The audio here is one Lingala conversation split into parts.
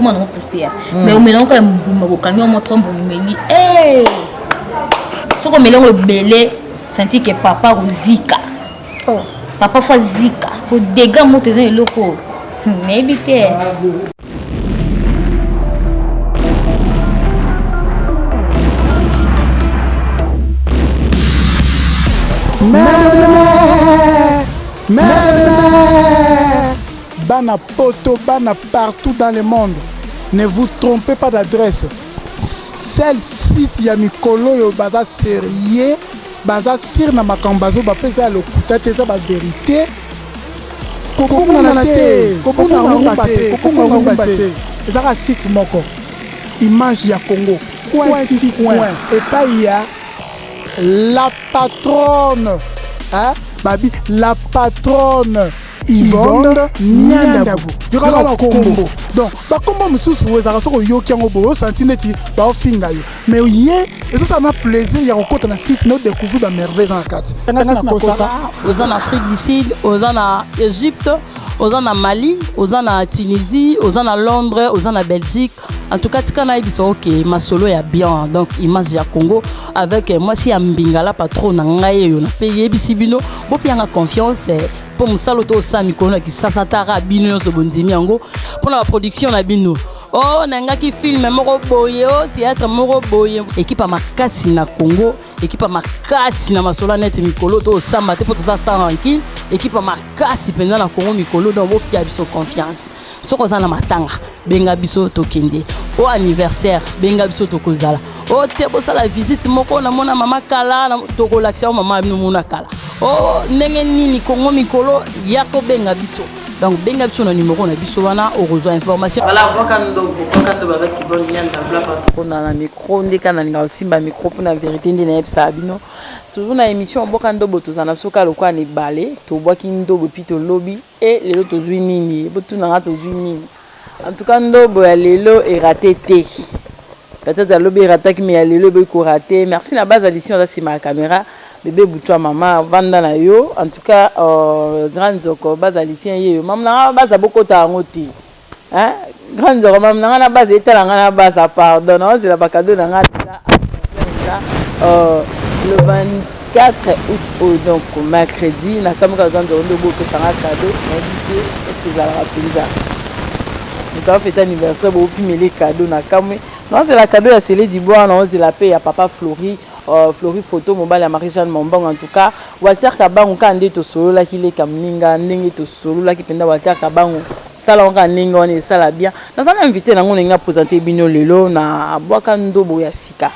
Ekoma nango poussière. Mais omela yango kaka mbuma bokangi yango mwa trois mbuma omeli. Eh! Soki omeli yango ebele, sentir que papa akozika. Oh. Papa faut azika. Po dégâts moto eza eloko oyo. Nayebi te. Bana poto, bana partout dans le monde. Ne vous trompez pas d'adresse. Seul site ya mikolo oyo baza sérieux, baza sur na makambo bazo bapesa ya lokuta te, eza ba vérité. Kobungana te, kobunga rumba te, kobunga rumba te. Ezaka site moko. Image ya Congo. Coin ti coin. Epai ya la patronne. Hein? Babi, la patronne. Yvonne Niandabu. Yoka ba kombo. Donc, ba kombo mosusu ezalaka soki oyoki yango boye osanti neti baofinga yo. Mais ye ezosala na plaisir ya kokota na site na odécouvrir ba merveille eza na kati. Ngasi nakosa. Oza na Afrique du Sud, oza na Egypte, oza na Mali, oza na Tunisie, oza na Londres, oza na Belgique. En tout cas, tika nayebisa ok masolo ya bien donc image ya Congo avec mwasi ya mbingala patron na ngai oyo na pe yebisi bino bopianga confiance mpo mosala oyo tosala mikolo na kisasa tara bino nyonso bondimi yango mpo na baproduction na bino. Oh, nangaki film moko boye, oh, théâtre moko boye. Équipe ya makasi na Congo, équipe ya makasi na masolo neti mikolo tosamba te mpo toza sans rancune. Équipe ya makasi mpenza na Congo mikolo, donc bopia biso confiance. Soki oza na matanga, benga biso tokende. O anniversaire, benga biso tokozala. O te bosala visite moko namona mama kala, tokolakisa yo mama bino mona kala. O ndenge nini Congo mikolo, ya kobenga biso. Donc benga biso na numéro na biso wana okozwa information. Voilà, bwaka ndobo, bwaka ndobo avec Yvonne Nyanda, bla patron na micro ndeka na linga osimba micro pour na vérité nde nayebisa bino. Toujours na émission bwaka ndobo tozana soka lokwa na ebale, tobwaki ndobo puis tolobi et lelo tozwi nini, botuna nga tozwi nini. En tout cas ndobo ya lelo eraté te. Peut-être alobi erataki mais ya lelo eboyi korater. Merci na base Alicia oza nsima ya caméra. Bébé Boutoua mama vanda na yo. En tout cas grand nzoko base Alicia ye yo. Mama na base bokota yango te. Hein? Grand nzoko mama na nga na base etala nga na base pardon. Na ozela ba cadeau na nga déjà le 24 août oyo donc mercredi na kamika grand nzoko nde bopesa nga cadeau nayebi te est-ce que ezalaka mpenza moto afeta anniversaire bopimeli cadeau na kamwe. Naozela cadeau ya Sele Dibois, naozela pe ya papa Flori, Flori photo mobali ya Marie-Jeanne Mombongo. En tout cas Walter Kabangu kaka nde tosololaki leka moninga ndenge tosololaki mpenza Walter Kabangu sala kaka ndenge wana esala bien. Naza na invité nango ndenge na présenter bino lelo na bwaka ndobo ya sika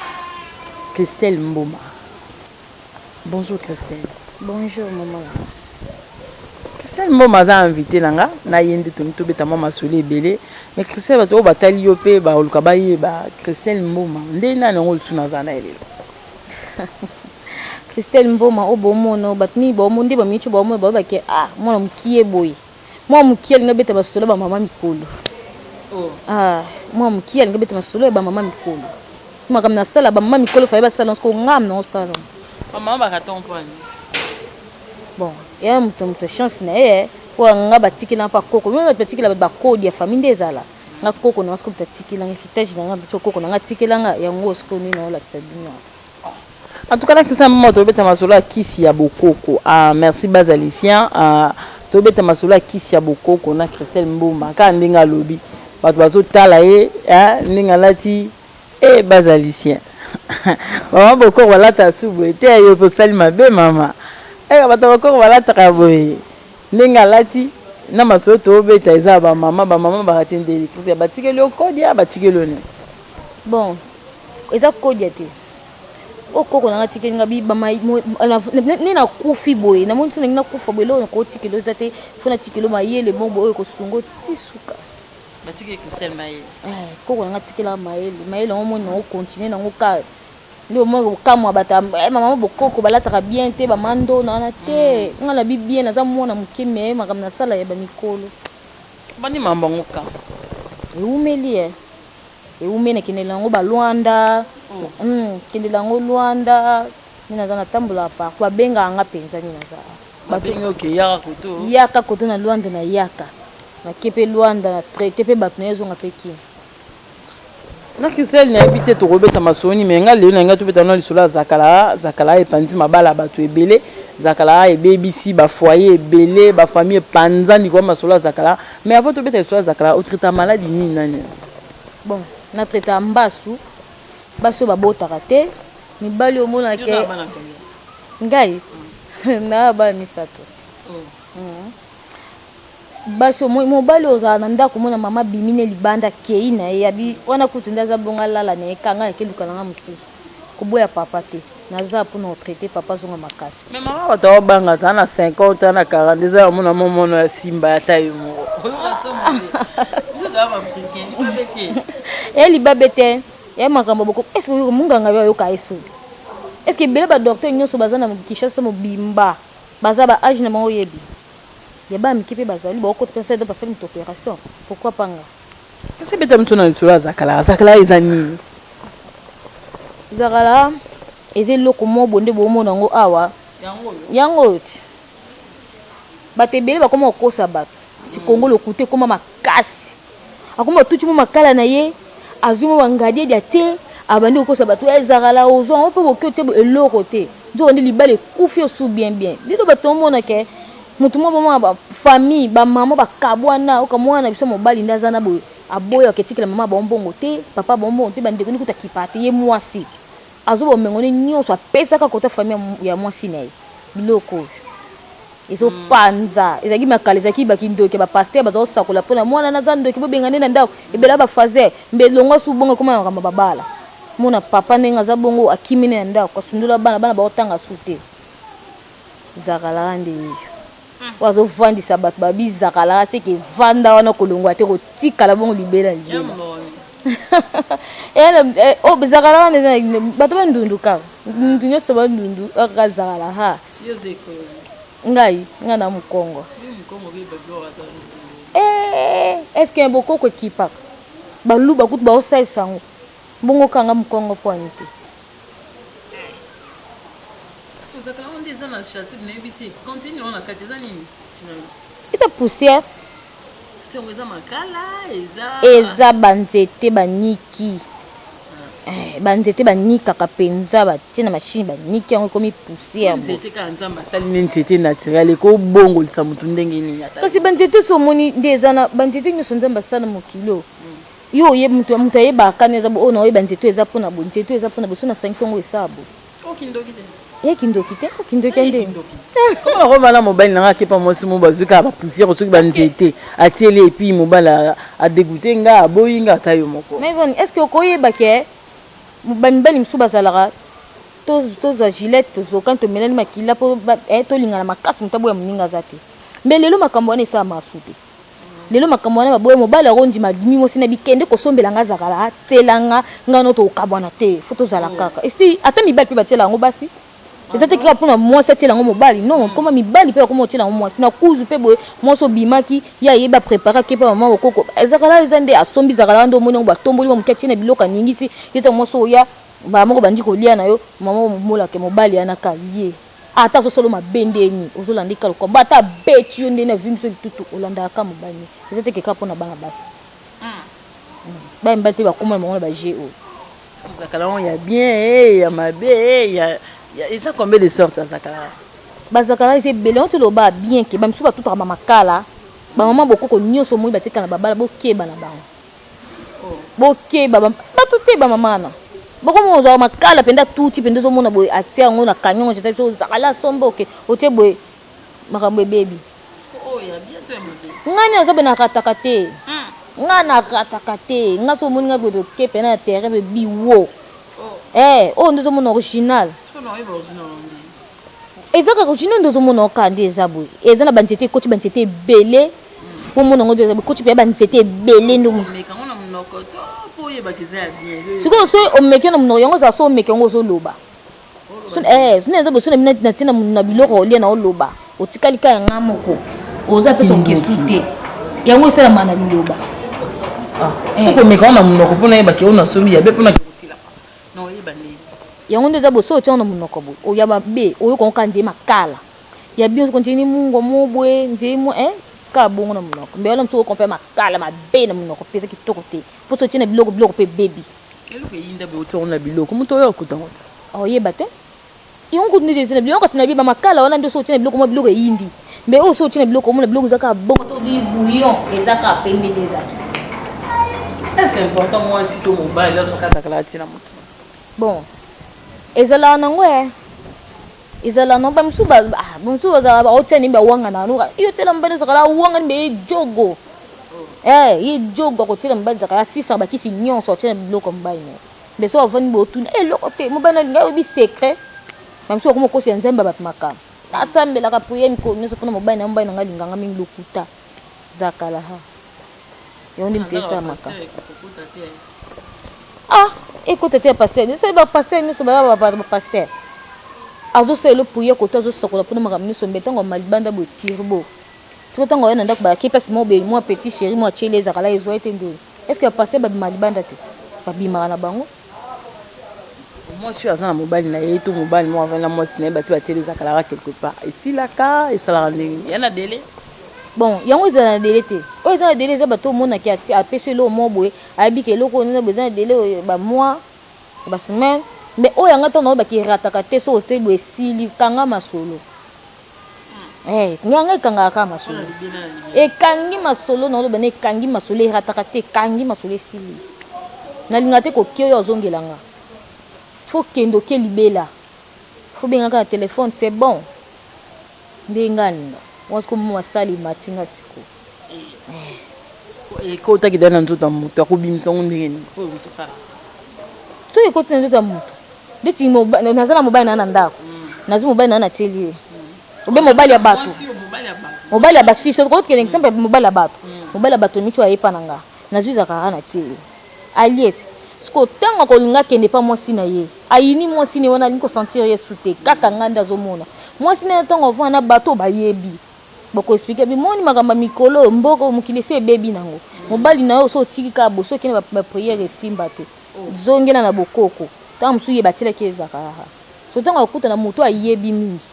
Christelle Mboma. Bonjour Christelle. Bonjour maman. Christelle Mboma aza invité na nga na ye nde tolingi tobeta mwa masolo ebele. Mais Christelle bato oyo batali yo mpe baluka bayeba Christelle Mboma nde nani yango lisusu naza na ye lelo. Christelle Mboma oyo bomona bato mingi baomo nde bamici baomona bayebake ah mwana mokie boye. Mwana mokie alingi abeta masolo ya bamama mikolo. Oh. Ah, mwana mokie alingi abeta masolo ya bamama mikolo. Makambo nasala bamama mikolo faye basala siko ngam na osala. Bamama bakata mpani. Bon, ya moto moto chance na ye po nga batikela mpa koko. Meme bato batikela bato bakodi ya famille nde ezala. Nga koko na siko batikela nga héritage na nga biso koko na nga tikela nga yango siko nini naolakisa bino. En tout cas, na Christian Mboma tobeta masolo ya kisi ya bokoko. Ah, merci Base Alicien. Ah, tobeta masolo ya kisi ya bokoko na Christelle Mboma. Kaka ndenge alobi. Bato bazotala ye, hein, ndenge alati eh Base Alicien. Mama bokoko balata su boye te yo pe osali mabe mama. Eh bato bokoko balataka boye. Ndenge alati na masolo tobeta eza ba mama, ba mama bakate nde électricité batikeli yo kodia, batikeli yo nini? Bon, eza kodia te. Oyo koko na nga atikeli nga bi nde nakufi boye namoni so ndenge nakufa boye eloko nakotikela eza te fo natikela mayele moko boye oyo ekosunga ti suka. Batikeli Christelle mayele. Eh, koko na nga atikela mayele, mayele yango moni nango continuer nango ka nde omoni kokamwa bato eh, mama bokoko balataka bien te bamando na wana te. Nga na bi bien naza mwana moke mais makambo nasala ya bamikolo. Bandi mambo yango ka. Ewumeli eh. Ewumeli nakendela yango ba Luanda. Kendela yango Luanda nde naza natambolaka partout babengaka nga mpenza nde naza. Babengi oke yaka koto. Yaka koto na Luanda na yaka. Nake pe Luanda na traite pe bato na ye ezonga pe Kin. Na Christelle nayebi te tokobeta masolo nini mais nga lelo nalingi tobeta nano lisolo ya Zakala, Zakala epanzi mabala ya batu ebele, Zakala ebebisi ba foyer ebele, ba famille epanzani likolo ya masolo ya Zakala, mais avant tobeta lisolo ya Zakala o traita maladi nini na nini? Bon na traita mbasu, basi oyo babotaka te, mibali oyo omona ke ngai na bana misatu. Basi omoni mobali ozala na ndako omona mama abimi ne libanda akeyi na ye abi wana kutu nde aza bongo alala na ye ka ngai nake luka na ngai mosusu koboya papa te naza pona ko traite papa azonga makasi. Mais maman bato ao banga aza na 50 ans na 42 ans omona momono ya simba ata yo moko oyoka somo te biso toza ba africain libabe te e libabe te ya makambo boko est ce que munganga yo ayoka ye soni est ce que ebele ba docteur nyonso baza na Kinshasa mobimba baza ba age na bango oyebi Ya bana mike pe bazali bakokota pe salle basali moto operation pourquoi pas nga. Kasi beta biso na lisolo ya zakala zakala eza nini? Zakala eza eloko moko boye nde bomona yango awa yango oyo ti bato ebele bakoma kokosa bato ti Congo lokuta ekoma makasi akoma atuti mwa makala na ye azwi mwa bangadiedi atie abandi kokosa bato eh, zakala ozwa yango mpe boki otie eloko te nzoka nde libala ekufi osu bien bien lelo bato omona ke moto moko bomona ba famille ba mama bakabwana oka mwana na biso mobali nde aza na boye aboya aketikela mama bango mbongo te papa bango mbongo te bandeko nde kuta kipa te ye mwasi azwa bomengo nde nyonso apesaka kota famille ya mwasi na ye biloko oyo ezopanza ezalaki makala ezalaki bakindoki ya bapaster baza kosakola mpona mwana naza ndoki bobenga nde na ndako ebela bafazer mbe elongwa su bongo ekoma na makambo babala mona papa ndenge aza bongo akimi ne na ndako asundola bana bana baotanga su te Zakalaka nde yeyo oyo azovandisa bato babi zakalaka seke vanda wana kolongwa te kotikala bongo libela libela oh, zakalaka nde bato bandundu kaka mutu nyonso bandundu kaka zakala ha ngai ngai na mokongo eh, est ce que bokoko ekipaka baluba kutu baosalisa yango bongo kanga mokongo mpo ani te Eza poussière. Eza ba nzete baniki. Eh, ba nzete banikaka mpenza batie na machine baniki yango ekomi poussière. Nzete kaka Nzambe asali nde nzete naturel ekobongolisa motu ndenge nini? Kasi ba nzete so omoni nde eza na ba nzete nyonso Nzambe asala na mokili oyo. Yo oye mutu mutu ayebaka kani eza oyo na oyeba nzete eza pona bo nzete eza pona bo so na sangisi yango esala bo. Oh kindoki te. Ye kindoki te, oh kindoki ya ndenge. Comment nakoma na mobali na nga akepa mwasi mo bazwi kaka ba poussière soki ba nzete atieli et puis mobali a dégoûter nga aboyi nga ata yo moko. Mais Yvonne, est-ce que okoyeba ke ba mibali mosusu bazalaka tozwa gilette tozokani tomelani makila po eh, tolingana makasi moto aboya moninga aza te. Mais lelo makambo wana esalamaka su te. Lelo makambo wana baboya mobali akondima adimi mwasi na bikende kosombela nga zakala atiela nga nga no tokabwana te fo tozala kaka esi ata mibali mpe batiela yango basi eza te kaka mpona mwasi atiela yango mobali non koma mibali mpe bakoma kotiela yango mwasi na kuzu mpe boye mwasi obimaki ye ayebi aprepare ake mpe mama okoko ezakala eza nde asombi zakala nde omoni yango batomboli mwa moke atie na biloko aningisi ye ntango mwasi oya mbala moko bandi kolia na yo mama omolake mobali yana ka ye Ata azo sala yo mabe ndeni ozo landa ye kaka lokola ba ata abeti yo ndeni avimbi so litutu olandaka kaka mobali ne eza te ke kaka pona bana basi bana mibali pe bakoma na bango na ba jeux oyo. Zakala yango ya bien eh ya mabe eh ya eza combien de sortes ya zakala? Ba zakala eza ebele yango toloba bien ke ba misusu batutaka ba makala ba maman bokoko nioso omoni bateka na babala bokeba na bango. Bokeba batu te ba mama wana bokoma ozwa makala mpenza tuti mpenza ozomona boye atia yango na camion ngo biso ozala somba oke otie boye makambo ebebi ngai naza boye narataka te ngai narataka te ngai so omoni ngai boye toke mpenza na terrain boye biwo eh oyo nde ozomona original Eza kaka original nde ozomona oka nde eza boye eza na banzete ekoti banzete ebele po omona yango nde ekoti mpenza banzete ebele nde sikoyo soki omeki na monoko yango ezala soki omeki yango ozoloba soni eza boye soki natie na biloko olia na oloba otikali kaka nga moko oza pesa okesu te yango esalama na liloba okomeka yango na monoko mpo nayebaki oyo nasombi ya be mpona Yango nde eza boye soki otie yango na munoko boye oya mabe oyoka yango kaka nzee makala ya bien oyoka nzee mungwa moko boye nzee mwa eh kaka bongo na munoko mais wana mosusu oyoka mpe makala mabe na munoko mpe eza kitoko te mpo soki otie na biloko biloko mpe ebebi. Eloko eyinda boye otia yango na biloko moto oyo akuta yango te. Oyeba te. Yango kutu nde eza na biloko kasi na bi ba makala wana nde soki otie na biloko mwa biloko eyindi. Mais oyo soki otie na biloko omona biloko eza kaka bongo to bi bouillon eza kaka pembe nde ezalaki. C'est important mwasi to mobali azwa kaka kala atie na moto. Bon ezalaka nango eh. Ezalaka nango ba misusu ba ah, ba misusu bazalaka baotia nini bawangana yango yo tiela mobali ozalaka awangani mbe ye jogo. Eh ye jogo akotiela mobali ezalaka asisaka bakisi nyonso akotiela biloko ya mobali na ye. Mais soki avandi boye otuna eh, eloko te mobali na linga oyebi secret. Ba misusu bakoma kokosa Nzambe ya bato makambo. Nasambelaka prière mikolo nyonso mpona mobali na mobali na ngai alinganga mingi lokuta. Zakala ha. Yango nde moto esalamaka. Ah, ekota te ya pasteur. Nyonso ba pasteur nyonso ba ba ba pasteur. Azosalela prière koto azosakola mpona makambo nyonso mbe ntango malibanda boye turbo. Siko ntango oya na ndako bayaki place moko boye mwa petit chéri mwa tiele ezakala ezwa ye te ndeni. Est-ce que ba pasteur babima libanda te? Babimaka na bango. Mwasi oyo aza na mobali na ye to mobali moko avandi na mwasi na ye bati batieli ezakalaka quelque part esilaka esalaka ndenge ya na dele. Bon, yango ezala na dele te. Oyo eza na dele eza bato omonaki apesi eloko moko boye, ayebi ke eloko oyo eza na dele oyo ba mois, ba semaine. Mais oyo yanga ntango naoyebaki erataka te soki otie boye esili, kanga masolo. Eh, nga ekangaka kaka masolo. Ekangi masolo na oloba na ekangi masolo erataka te, ekangi masolo esili. Nalinga te koki oyo azongela nga. Faut kende oke libela. Faut benga kaka téléphone, c'est bon. Nde nga alinga. Wana siko mwa sali mati nga siko. Eh. Ekotaki da na nzoto ya moto akobimisa yango ndenge nini? Oyo moto sala. Soki ekoti na nzoto ya moto ndeti naza na mobali na na ndako nazwi mobali na natieli ye obe mobali ya bato mobali ya basisi okokende exemple mobali ya bato mobali ya bato mitu ayepa na nga nazwi zakara natieli ye aliete siko ntango akolinga akende epa mwasi na ye ayini mwasi na ye wana alingi kosentir ye su te kaka nga nde azomona mwasi na ye ntango avanda na bato bayebi bakoexplike bimoni makambo ya mikolo oyo mboka oyo mokili esi ebebi nango mobali na yo so otiki kaka boso okende bapriere esimba te Zongela na bokoko. Tango mosusu ye batielaki ye zakalaha. So tango akuta na moto ayebi mingi.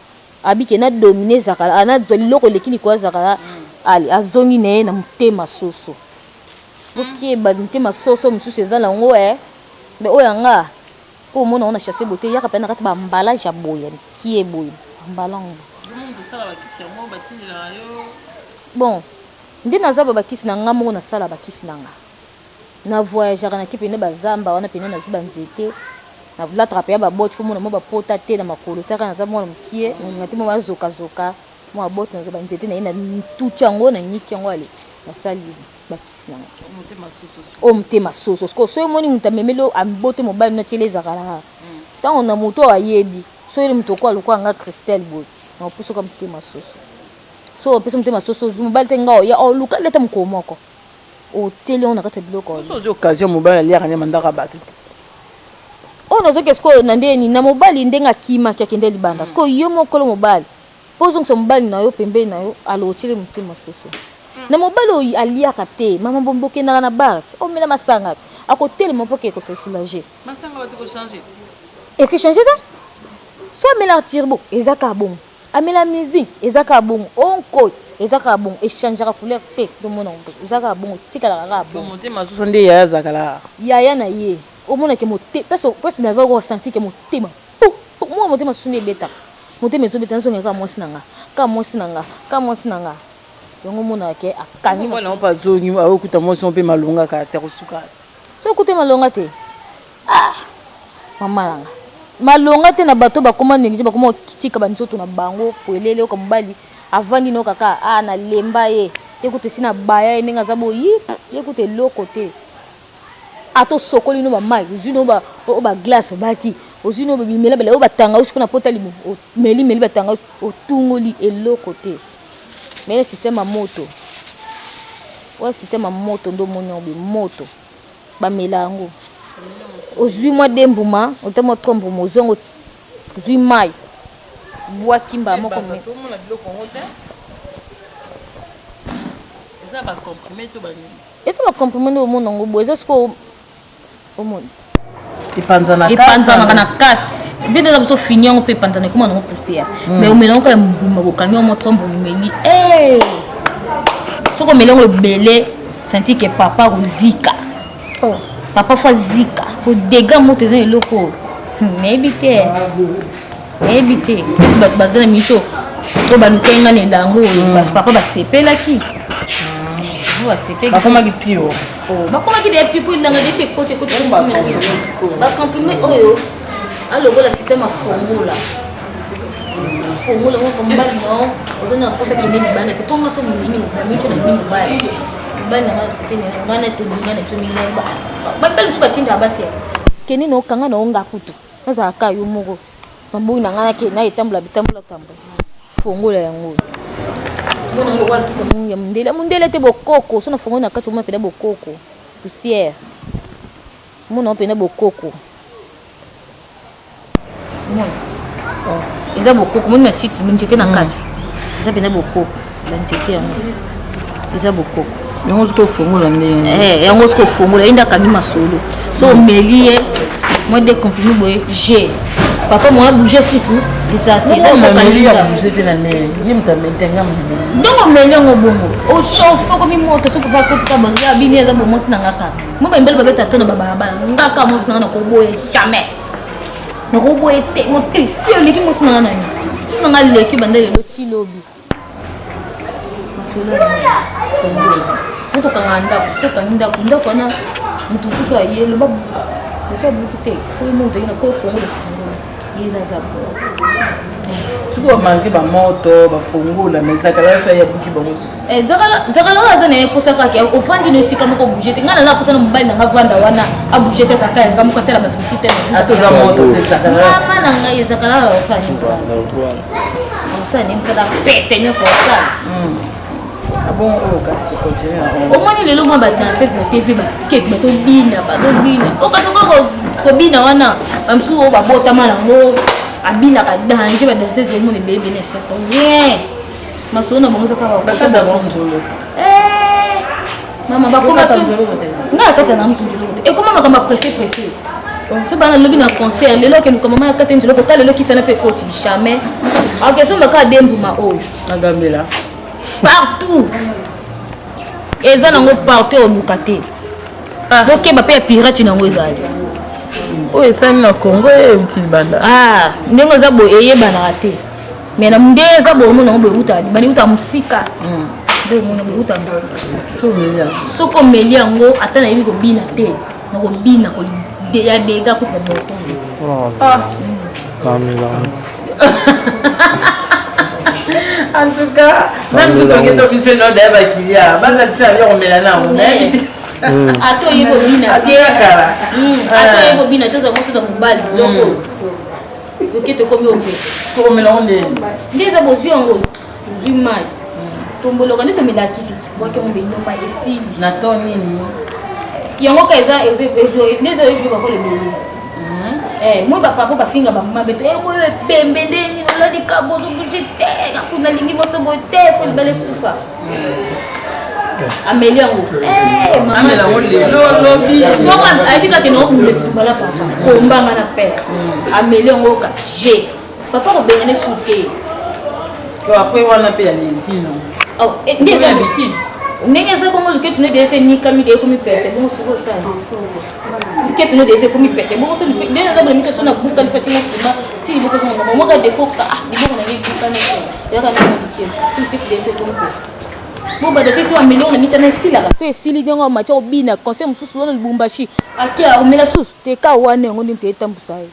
Abi ke na dominer zakalaha, na zwa liloko eleki likolo ya zakalaha. Ale azongi na ye na motema soso. Bokeba motema soso mosusu eza na yango eh. Mais oyo ya nga po omona yango na chasse beauté yaka pe na kati ba emballage ya boye ya mikie boye. Emballa yango. Bon, nde naza ba bakisi na nga moko nasala bakisi na nga. Na voyageaka na ke pene ba zamba wana pene nazwi ba nzete na lataka pena ba botte po mona mwa ba pota te na makolo taka naza mwana mukie nalinga te mwa bazoka zoka mwa ba botte nazwa ba nzete na ye na tuti yango na niki yango ale nasali ba kisi na nga oyo motema soso sikoyo soki omoni moto amemeli yo ambote mobali no atieli ezakala ntango na moto oyo ayebi soki moto okoa lokola nga Christelle boye na opusoka motema soso soki opesi motema soso mobali te nga oya oluka leta mokolo moko Oteli yango na kati ya biloko oyo. Soki ozwi occasion mobali aliaka nde mandaka bato te. Oyo nazoki sikoyo na ndenge nini na mobali ndenge akimaki akende libanda sikoyo yo mokolo mobali mpo ozongisa mobali na yo pembeni na yo alo otieli motema soso na mobali oyo aliaka te mama bombe okendaka na bar ti omela masanga akotelema mpo akende kose soulager Masanga bato ko changer. Eko changer te so amelaka turbo eza kaka bongo. Amela musique eza kaka bongo onko eza kaka bongo echangeaka couleur te tomona yango eza kaka bongo etikalaka kaka bongo. Motema soso nde yaya azakala. Yaya na ye omona ke motema place place na va ko sentir ke motema pu pu mwa motema soso nde ebetaka motema ezobeta nazongela kaka mwasi na nga kaka mwasi na nga kaka mwasi na nga yango omonaka ke akangi mobali yango mpe azongi akokuta mwasi yango mpe malonga kaka te akosuka soki okuti malonga te Ah mama na nga malonga te na bato bakoma neglige bakoma kotika banzoto na bango polele oka mobali avandi no kaka ah na lemba ye ye kutu esi na baya ye ndenge aza boyi ye kutu eloko te ata osokoli no bamai ozwi no oyo baglace obaki ozwi no bimela bela oyo batangausi mpona pota libumu omeli meli batangausi otungoli eloko te mais système ya moto oyo système ya moto nde omoni yango boye moto Bamela yango. Ozui mwa de mbuma, ota mwa trois mbuma, ozui yango, ozui mayi, bwaki mbala moko. Tomona biloko yango te. Eza ba comprimé to ba nini? Eza ba comprimé nde omona yango boye, eza sikoyo omoni. Epanzanaka epanzanaka na kati bino eza biso fini yango mpe epanzana ekoma nango poussière hmm. mais omela yango kaka mbuma bokangi yango mwa mbuma omeli eh! soki omeli yango ebele Senti que papa akozika. Oh. Papa faut azika. Po dégâts moto eza eloko oyo. Nayebi te. Nayebi te. Neti bato baza na micho oyo balukaki nga na elango oyo hmm. papa basepelaki. Hmm. Basepelaki. Bakomaki pio. Oh, bakomaki deya pio po elanga desi ekoti ekoti bakomprime oyo alokola système afongola fongola moko mobali nao oza na mposa kende libanda te mpo nga so moningi na micho na nini mobali mobali na nga sepeli na nga na tolinga na biso mingi bamibali mosusu batindaka basi ya kende na okanga na onga kutu nazalaka yo moko maboyi na ngai nake na etambola bitambola tambola fongola yango mona lokola kisa ya mondele mondele te bokoko so na fongola na kati omona mpena bokoko poussière mona mpena bokoko Mona. Oh. Eza bokoko, moni matiti, nzete na mm. kati. Eza pena bokoko, ba nzete yango. Eza bokoko. Yango soki ofongola ndenge. Eh, yango soki ofongola, ye nde akangi masolo. So omeli ye, mwa de comprime boye, G. Papa mwa bouger susu, eza te. Eza omeli ya bouger te na ndenge. Ye moto ameli te, nga moto ameli. Ndenge omeli yango bongo. Ochauffe okomi moto, so papa akoti ka bango, ya bini eza bomosi na nga kaka. Mo ba mibali babeta to na ba balabala. Nga kaka mwasi na nga nakoboye jamais. Nakoboye te. Mwasi eh, si oleki mwasi na nga nani? Mwasi na nga aleki banda lelo ti lobi. Masolo ya fongola. Moto okanga ndako, soki okangi ndako, ndako wana moto mosusu aye loba buka. Mosusu abuki te, soki moto aye na ko fongola fongola. Ye naza bongo. Soki bamanke bamoto bafongola mais zakala so aye abuki bango susu. Eh, zakala oyo aza na ye mposa kaka ofandi na esika moko bouge te. Ngai naza mposa na mobali na nga vanda wana abouge te, azalaka yanga moko atala bato mosusu te. Mama na ngai ezakala osala nini mosala, osala nini mosala pete nyonso osala. Omoni lelo mwa badanseuse na TV bakeke bazobina, bazobina okatoka kobina wana, bamosusu oyo babotama nango abinaka danger. Badanseuse omona ebele ebele na biso, rien masolo na bango eza kaka mama bakoma ngai akata na mutu nzoloko te, ekoma makambo ya presse presse. So bana lobi na concert lelo okeluka mama na kata nzoloko, ta lelo kisana mpe ekoti jamais akesomba kaka de mbuma oyo nagambela partout, eza nango partout, oluka te, bokeba mpe ya pirate nango ezali. Oyo esali na Congo euti libanda. Ndenge eza boye eyebanaka te, mais na ndenge eza boye omona yango boye eutaka libanda, eutaka mosika. Nde omona boye eutaka mosika. Soki omeli yango, ata nayebi kobina te, nakobina ya dega kutu na botondo. En tout cas, même kutoki to biso no da bakilia baza bisa yo komela nango, nayebi te. Ata oyebi obina te, ata oyebi obina te, ozala mosoza mobali, biloko oyo oke tokomi ope. Tokomela ngo ndeni? Nde eza bozwi yango, ozwi mai, tomboloka nde tomelakisi, bwaki yango bino mai esili. Na to nini? Yango ka eza nde eza ejue bakolo ebele moi bapapa bafinga bamama beto oyo ebembe nde nini oladi kabo ozobouge te kuna alingi moso boye te fo libala ekufa. Ameli yango. Amela yango lelo lobi. Soki ayebi kaka na obunda etumba na papa kombanga na pere, ameli yango ka g papa kobengana esu te. Après wana mpe ya lezino. Ndenge eza bongo, luketu no deja enikami de ekomi pete bongo. Soki osala luketu no deja ekomi pete bongo, so ndenge eza boye mito so na buka lipati na nsima ti liboko ezonga moko defo ka liboko na ye ebukani eyaka na modukie ti luketu deja ekomi pete bo bada sesi wa million na mitana esilaka so esili ndenge amatia obina conseil mosusu wana Lubumbashi ake omela susu te ka wana yango nde etambusa ye.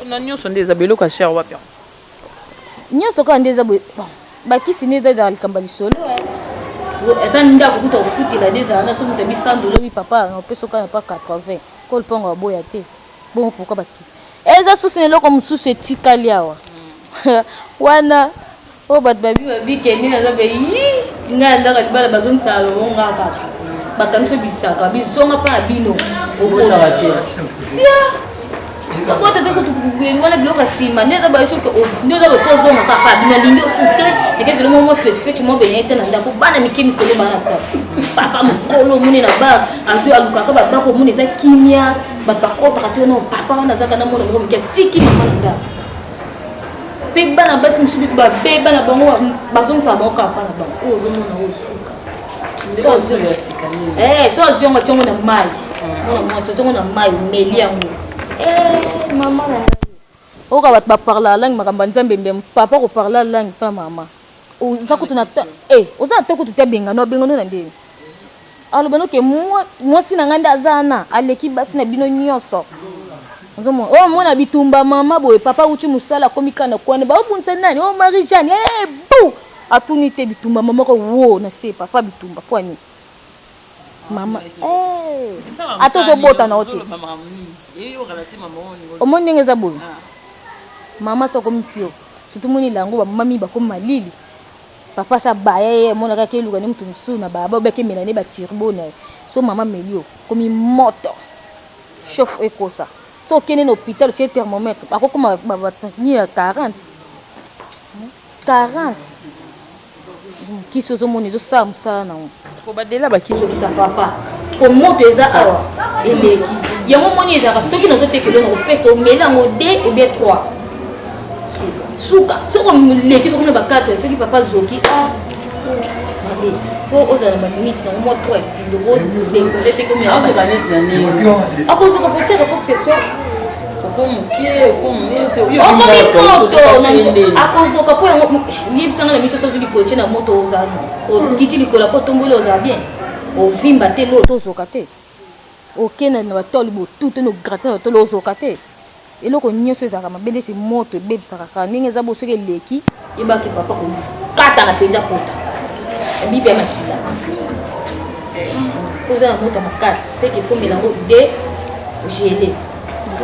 Na nyonso nde eza biloko ya cher wapi yango? Nyonso kaka nde eza boye, bakisi nde eza ezala likambo ya lisolo, eza ndako kuta ofutela nde ezala na so moto abisando olobi papa opesa okana pa 80 ko lupango aboya te bongo. Pourquoi bakisi eza susu na eloko mosusu etikali awa wana oyo bato babi babikende naza be yi ngai ndako libala bazongisaka longo nga kaka bakangisi bisaka bizonga mpa na bino tia babota te kutu wana biloko ya nsima nde eza baye soki nde eza bofo ozonga kaka bino alingi osu te ekezi lomo mwa feti mwa bene ete na ndako bana mike mikolo bana papa mokolo omoni na bar azwi alukaka babako omoni eza kimia, bato bakotaka te wana. Papa wana azaka na mwana moko moke, atiki mama na ndako mpe bana basi mosusu biso babeba na bango, bazongisaka bango kaka mpa na bango. Oyo ozomona oyo suka so azwi yango ationgo na mai. Mwana mwasi ozongo na mai omeli yango. Eh mama na ngai. Oyoka bato baparla langue makambo ya Nzambe mbe papa koparla langue pa mama. Oza kutu na ta eh oza na ta kutu te abengana abengana na ndeni. Aloba no ke mwasi na ngai nde aza wana aleki basi na bino nyonso. Ozomona oh mona bitumba mama boye papa awuti mosala akomi kaka na kwana baobundisa nani oh Marie Jeanne eh bu atuni te bitumba mama moko wo na se papa bitumba mpo nini mama eh ata ozobota na yo te omoni ndenge eza boye mama soki akomi pio surtout moni lango bamama mingi bakomi malili Papa sa baya ye amona kaka eluka ne mutu mosusu na baba obe akemela ne ba turbo na ye so mama meli yo komi moto chauffe ekosa so okende na hôpital otie thermomètre bakokoma ni ya 40 40 kisi ozomona ezosala mosala nango kobadela bakisi papa po moto eza awa eleki yango moni ezalaka soki nazotekela na kopesa omela yango 2 ou bien 3 suka soki oleki soki na ba 4 soki papa zoki ah mabe fo ozala na baminute nango mwa 3 esili okodekonde te komi akozoka potia rapport sexuel okomi moto akozoka mpo yango yebisanga na miso soki likolo tie na moto ozala okiti likolo mpo otomboli ozala bien ovimba te lo tozoka te okenda na batoli botu te no gratin na batoli ozoka te Eloko nioso ezalaka mabe ndeti moto ebebisaka kaka ndenge eza bo soki eleki yebaki papa kokatana mpenza pota ebibi ya makila po eza na moto ya makasi seke efomela yango de gele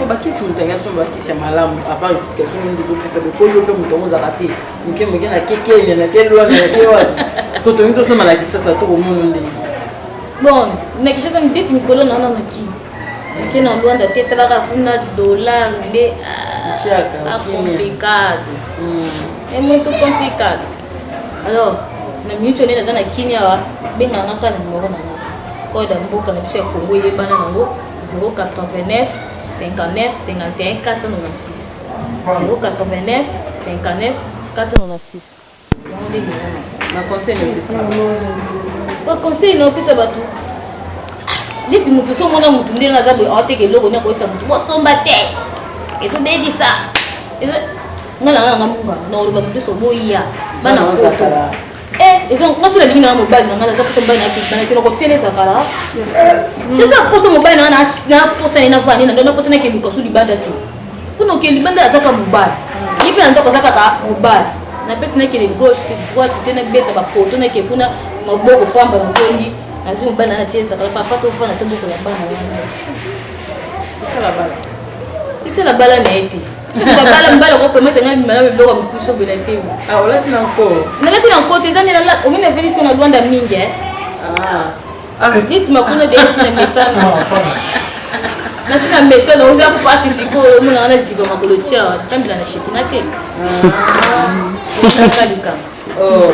bakisi moto yango asomba bakisi ya malamu apart explication nini ozopesa po yo mpe moto yango ozalaka te moke moke na ke kenya na ke lwana na ke wapi po tolingi tosomba na kisasa tokomona ndenge bon na kisasa ndeti mikolo na nano kini Oke na Luanda te talaka kuna dollar nde ah, complicado. Mm. É muito complicado. Alors, na minute oyo naza na Kini awa, benga nga kaka na numero na nga. Code ya mboka na biso ya Congo eyebana nango 089 59 51 496. 089 59 496. yango nde liboma na conseil na opesa ba conseil na opesa bato neti moto so omona moto ndenge aza boye aoteka eloko nde akoyesa moto bosomba te ezobebisa nga na nga munga na oloba moto so boya bana poto eh, eza nga so nalingi nanga mobali na nga naza posa mobali nakibana kotiela ezakala eza posa mobali na nga na posa ye navandi na ndo na posa nakeluka so libanda te Kuna oke libanda aza kaka mobali. Ye mpe na ndako aza kaka mobali. Napesi nakende gauche te droite te nabeta bapoto nake kuna maboko pamba nazongi nazwi mobali na natie ezakala papa tofanda tobokola bana wana. Isala bala na ye te. Babala mobali akopermettre ngai bima na biloko ya mikusu obela te. Ah, olati na nko. Nalati na nko te eza nde omoni na venisi na Luanda mingi eh. Ah. Ah, neti makuna de esi na mesana nasi na mesana oza mpasi sikoyo omona wana ziba makolo tia nasambela na shekina te kaka likambo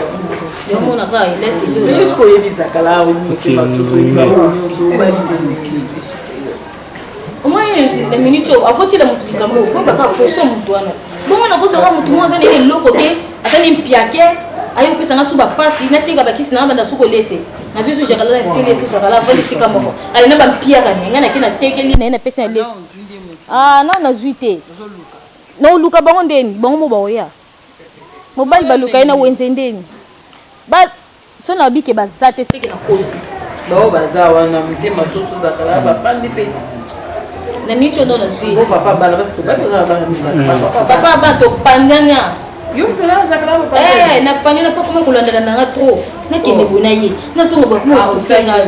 yomona kaka eleteli oyebisakala omoni na minute oyo avotila moto likambo oyo baka poso moto wana bongo nakozwaka moto moko aza nini eloko te aza ni mpiake aye kopesa nga su bapasi nateka bakisi na nga banda su kolese nazwi su jakala natili ye su jakala avandi esika moko ale na bampiaka na ye ngai nake natekeli na ye napesi na lese ah na nazwi te naoluka bango ndeni bango mo baoya mobali baluka ye na wenze ndeni So na bike baza te seke na kosi. Bao baza wana motema soso zakala bafandi pe na minute oyo nazwi oh, papa bala parce que bato na bana hmm. papa ba topandana yo mpela zakala papa eh na pandana po koma kolandana na nga trop nakende oh. boye na ye nazonga boye kuma ah, kotufe ngai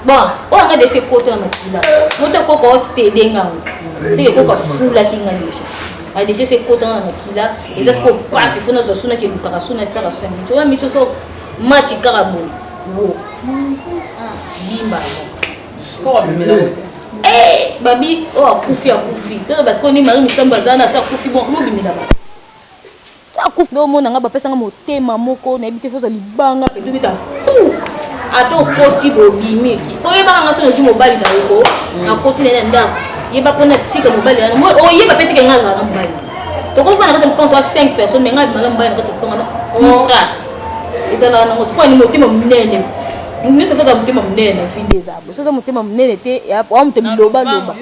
bon oyo anga dese ekota na makila moto koko osede ngango seke koko afulaki nga deja adeja se ekota nga na makila eza sikoyo mpasi fo nazwa suna kelukaka suna tiaka suna miso oya miso so mati kaka boye wo bimba eh, babi oyo oh, akufi akufi tozo basikoyo nde mari misambo aza na se akufi bon mobimela bato akufi nde omona nga bapesa nga motema moko nayebi te soza libanga mpe tobeta pu ata okoti bobimi oyebaka nga so nazwi mobali na yoko nakoti na ye na ndako yeba mpo natika mobali wana oyeba mpe teke nga azala na mobali tokofanda na kati ya lopango toa 5 personnes me nga abima na mobali na kati ya lopango na trace ezalaka nango mpo ani motema monene. Nyonso faka motema monene na vie nde eza bo. Soki motema monene te, ya wa moto biloba loba.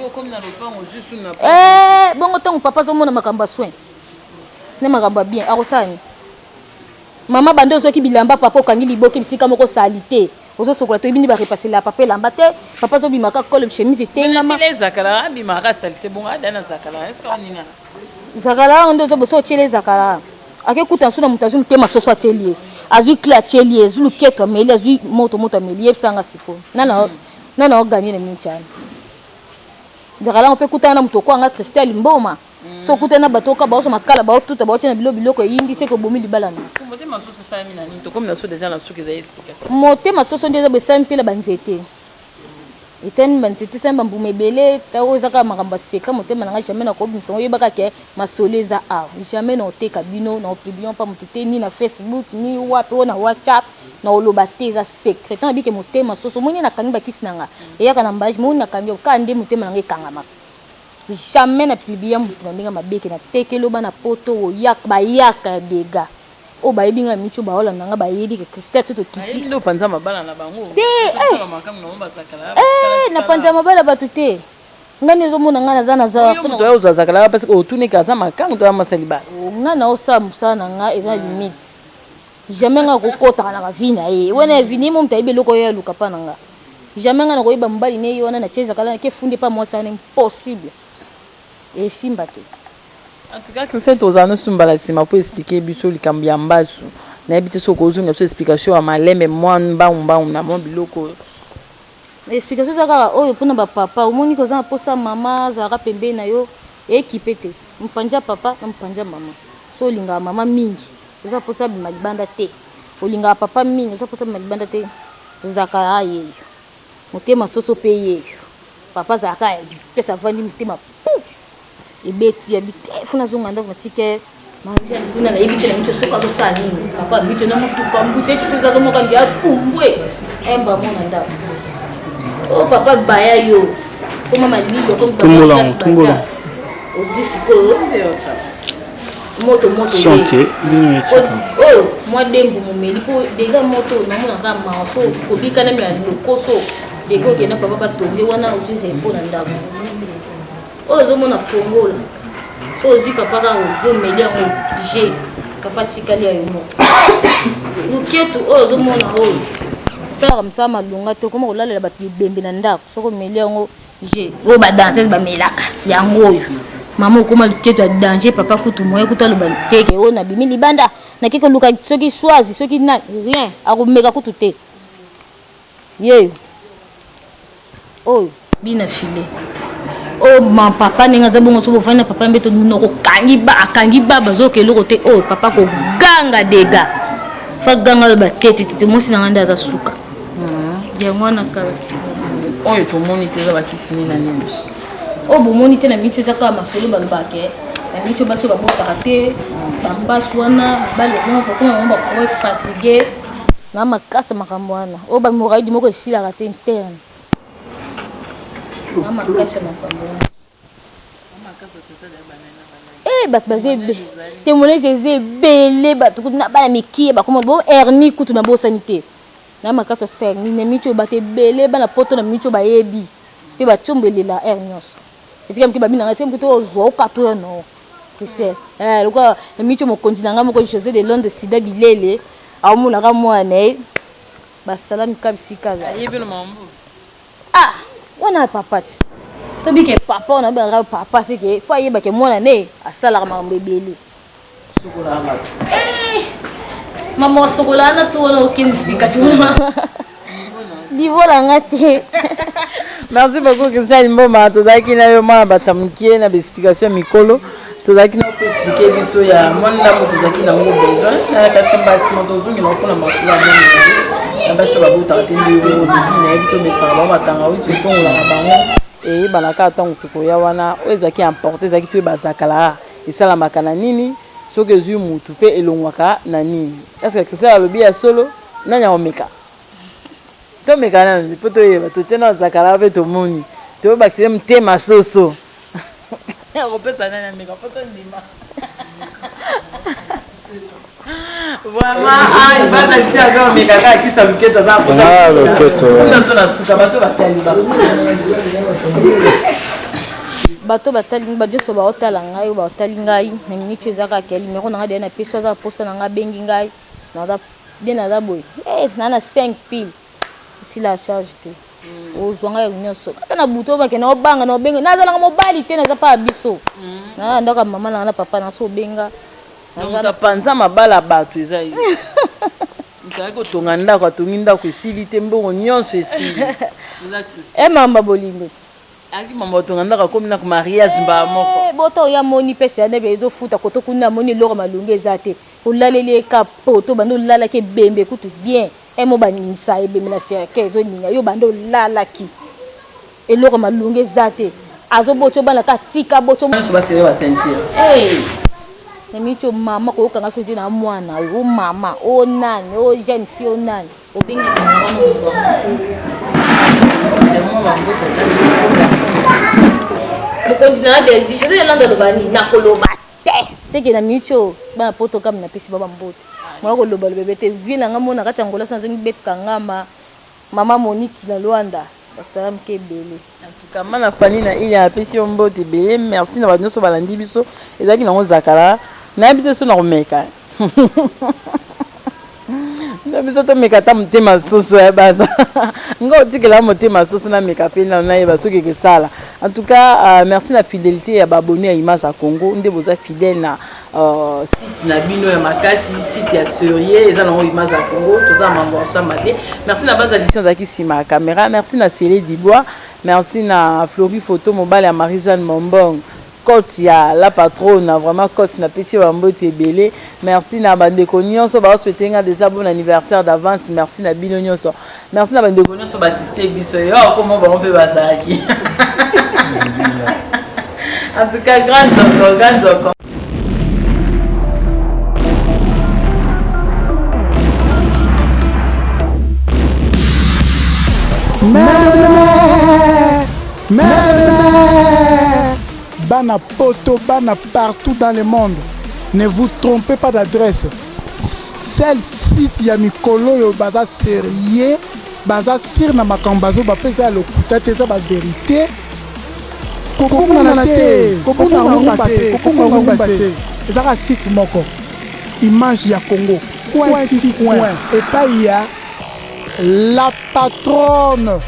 Eh, bongo ntango papa azomona makambo ya soin na makambo ya bien akosala nini? Mama banda ozwaki bilamba papa okangi liboke bisika moko salite ozosokola toyebi nde barepasela papa elamba te papa azobima kaka kole chemise etengama. Zakala yango nde ozo boso otiele zakala ake kuta nsu na moto azwi motema soso atieli ye azwi cle atieli ye azwi luketo ameli azwi moto moto ameli yebisa nga sikoyo nana nana oganye na minti wana zakala yango mpe kutana na moto okoa nga Christelle Mboma so okutani na bato oka baoso makala baotuta baotia na bilo biloko eyindi seke obomi libala na motema soso esalami na nini tokomi na so deja na suki eza explication motema soso nde eza boye esalami mpe na banzete etani banzete esali bambuma ebele oyo eza kaka makambo ya secret motema na ngai jamais nakobimisa yango oyebaka ke masolo eza awa jamais naoteka bino na opublie mpa moto te ni na facebook ni wapi oyo na whatsapp na oloba te eza secret ntango nabike motema soso omoni nakangi bakisi na ngai eyaka na mbage moni nakangi kaka nde motema na ngai ekangamaka Jamais na publia mutu na ndenge mabe ke na tekeli yo bana poto oyaka bayaka ya degat oyo bayebi nga micho baolanda nga bayebi ke Christelle soki tokiti Bayebi nde opanza mabala na bango. Te eh eh na panza mabala bato te nga nde ozomona nga naza naza Yo moto oyo ozwa zakala parce que otuni ke aza makangu to aza mwasi ya libala. Nga na osala mosala na nga eza na limite jamais nga kokotaka na ba vie na ye wana ya vie na ye mo moto ayebi eloko oyo aluka pa na nga Jamais nga nakoyeba mobali ne ye wana na tie zakala na ke fundi epa mwasi wana impossible esimba te. En tout cas Christian tozala no sumbala sima po expliquer biso likambo ya mbasu nayebi te soki okozongela biso explication ya malembe mwa mbangu mbangu na mwa biloko oyo. Explication eza kaka oyo pona ba papa omoni ke oza na posa mama azalaka pembeni na yo ekipe te mupanzi ya papa na mupanzi ya mama soki olingaka mama mingi oza na posa abima libanda te olingaka papa mingi oza na posa abima libanda te Zakara yeyo motema soso pe yeyo papa azalaka ya vitesse avandi motema pu ebeti ya bite fo nazonga ndako natike Marie-Jeanne kuna nayebi te na miso soki azosala nini papa miso na motuka mbute soso ezaka moko nde apumbwe emba mona ndako o oh, papa baya yo koma malilo komi ozwi sikoyo moto moto Sante, bino ya tika. Oyo mwa dembu momeli po deja moto namona kaka mawa so kobika nanu ya lokoso dega okenda papa batonge wana ozwi repos na ndako oyo ozomona fongola so ozwi papa kaka ozwi omeli yango je papa tikali ya yo moko luketu oyo ozomona oyo osalaka mosala malonga te okoma kolalela bato bibembe na ndako soki omeli yango Je oyo ba danseuse bamelaka yango oyo mama okoma luketo ya danger papa kutu moye kutu aloba teke oyo nabimi libanda nake koluka soki swazi soki na rien akomeka kutu te yeyo oyo bina file oyo oh, ma papa ndenge aza bongo so bofandi na papa mbeto monoko kangi ba akangi ba bazoyoka eloko te oyo oh, papa koganga dega fa ganga oyo batete tete mwasi na ngai nde aza suka yango wana kaka oyo tomoni te eza bakisi nini na nini oyo bomoni te na miso eza kaka masolo balobaka ke na miso basi oyo babotaka te bambasu wana mibali bakoma kokoma bango bakoma fatigue na makasi makambo wana oyo bamoraidi moko esilaka te interne na makasi ya makambo wana Eh, bato baza ebe témoignage eza ebele bato kutu na bana mikie bakoma bo hernie kutu na bosani te na makasi ya hernie na micho bato ebele bana poto na micho bayebi mpe batiombo elela heure nyonso etika moke babi na ngai etika moke to ozwa okato ya no Christelle eh, lokola na micho mokonzi na ngai moko José de Londres sida bilele aomonaka mwana na ye basalami ka bisika ayebi no mambo Ah wana papa ti tobi ke papa wana abengaka papa seke fo ayeba ke mwana ne asalaka makambo ebele eh, mama osokola wana so wana oke mosika ti libola nga te merci beaucoup christian mboma tozalaki na yo mwana bato ya mokie na baexplication ya mikolo tozalaki na mpe explike biso ya mwa ndambo tozalaki na yango besoin kasi mbala nsima tozongela mpona masolo ya moni na basi oyo babotaka te nde yo olobi nayebi tomekisaka bango batangawisi otongolaka bango eyebana kaka ntango tokoya wana oyo ezalaki importe ezalaki toyeba zakalaa esalamaka na nini soki ezwi mutu mpe elongwaka na nini eske christelle alobi ya solo nani akomeka tomeka nanu mpo toyeba totie na zakalaa mpe tomoni toyebakisa ye motema soso akopesa nani ameka mpo tondima. Vraiment, ah, Ivan Alisi aza omeka kaka kisa loketo aza posa. Ah, loketo. Kuna na suka bato batali ba. Bato batali bato nyonso baotala ngai oyo baotali ngai na miniti oyo eza kaka ya numero na ngai deya napesi aza posa na ngai abengi ngai naza nde naza boye eh, na na 5 pile esila charge te ozwa ngai nyonso ata na butu oyo bakende obanga na obenga nazalaka mobali te naza pa ya biso na ndako ya mama na ngai na papa na so obenga. Moto apanza mabala bato eza ye. Moto ayaki kotonga ndako, atongi ndako esili te, mbongo nyonso esili. E mamba bolingo. Ayaki mamba kotonga ndako, akomi na mariage mbala moko. Eh, bota oyo amoni pesi ya nebe ezofuta koto kuna amoni eloko malonga eza te. Olaleli ye ka poto banda olalaki ebembe kutu bien. Emo baningisa ebembe na cercueil ezoninga yo banda olalaki. Eloko malonga eza te. Azoboti obana ka tika boti. Nyonso basere ba ceinture. Hey! Na miniti oyo mama koyoka nga soki na mwana oyo o mama o nani o jeune fille o nani obengi wana ozwa. Mokonzi na Deldi, José Yolande aloba nini? Nakoloba te. Seke na miniti oyo bana poto kama napesi ba bambote. Moya koloba loba te. Vie na nga mona kati ya Angola so nazongi betka ngamba. Mama Monique na Luanda basala mike ebele. En tout cas mana Fanny na Ilia apesi yo mbote ebele merci na bato nyonso balandi biso ezalaki nango zakala nayebi te so na komeka na biso tomeka ata motema soso ya baza nga otikela motema soso nameka mpe nano nayeba soki ekesala. En tout cas merci na fidélité ya baabonné ya Image ya Congo nde boza fidèle na site na bino ya makasi, site ya sérieux eza nango Image ya Congo, toza mambo ensemble te. Merci na base addition azalaki nsima ya caméra, merci na Célé Dubois, merci na Florie Photo mobali ya Marie-Jeanne Mombong, coach ya la patronne, vraiment coach na pesi ba mbote ebele. Merci na bandeko nyonso ba souhaiter nga déjà bon anniversaire d'avance, merci na bino nyonso, merci na bandeko nyonso ba assister biso yo akoma bango mpe bazalaki. En tout cas, grand docteur, grand docteur. Bana poto, bana partout dans le monde. Ne vous trompez pas d'adresse. Seul site ya mikolo oyo baza sérieux, baza sire na makambo bazo bapesa ya lokuta te, eza ba vérité. Kobungana te, kobunga rumba te, kobunga rumba te. Ezaka site moko. Image ya Congo. Coin ti coin. Epai ya la patronne.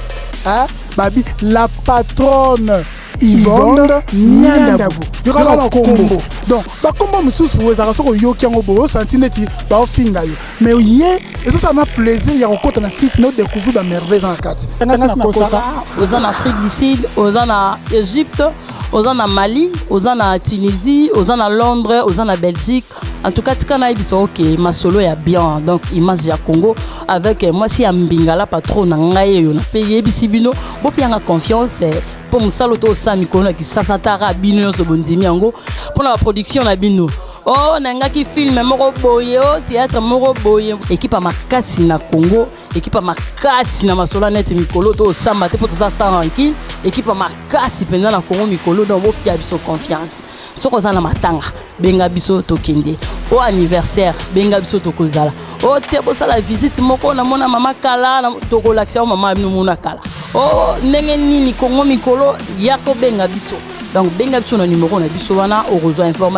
Hein? Babi, la patronne Yvonne Nyandabu. Yoka ba kombo. Donc, ba kombo mosusu ezalaka soki oyoki yango boye osanti neti baofinga yo. Mais ye ezosala na plaisir ya kokota na site na odécouvrir ba merveille eza na kati. Nakosa. Oza na Afrique du Sud, oza na Égypte, oza na Mali, oza na Tunisie, oza na Londres, oza na Belgique. En tout cas, tika nayebisa ok masolo ya bien, donc image ya Congo avec mwasi ya mbingala patron na ngai oyo na pe yebisi bino bopianga confiance mpo mosala to osala mikolo na kisasa tara bino nyonso bondimi yango mpona ba production na bino. Oh, nangaki film moko boye, oh théâtre moko boye, équipe ya makasi na Congo, équipe ya makasi na masolo ya neti mikolo to osamba te mpo toza sans rancune, équipe ya makasi mpenza na Congo mikolo, donc bopia biso confiance. Soki oza na matanga benga biso tokende, o anniversaire benga biso tokozala, o te bosala visite moko namona mama kala tokolakisa yo mama bino mona kala, o ndenge nini Congo mikolo ya kobenga biso. Donc benga biso na numero na biso wana okozwa information.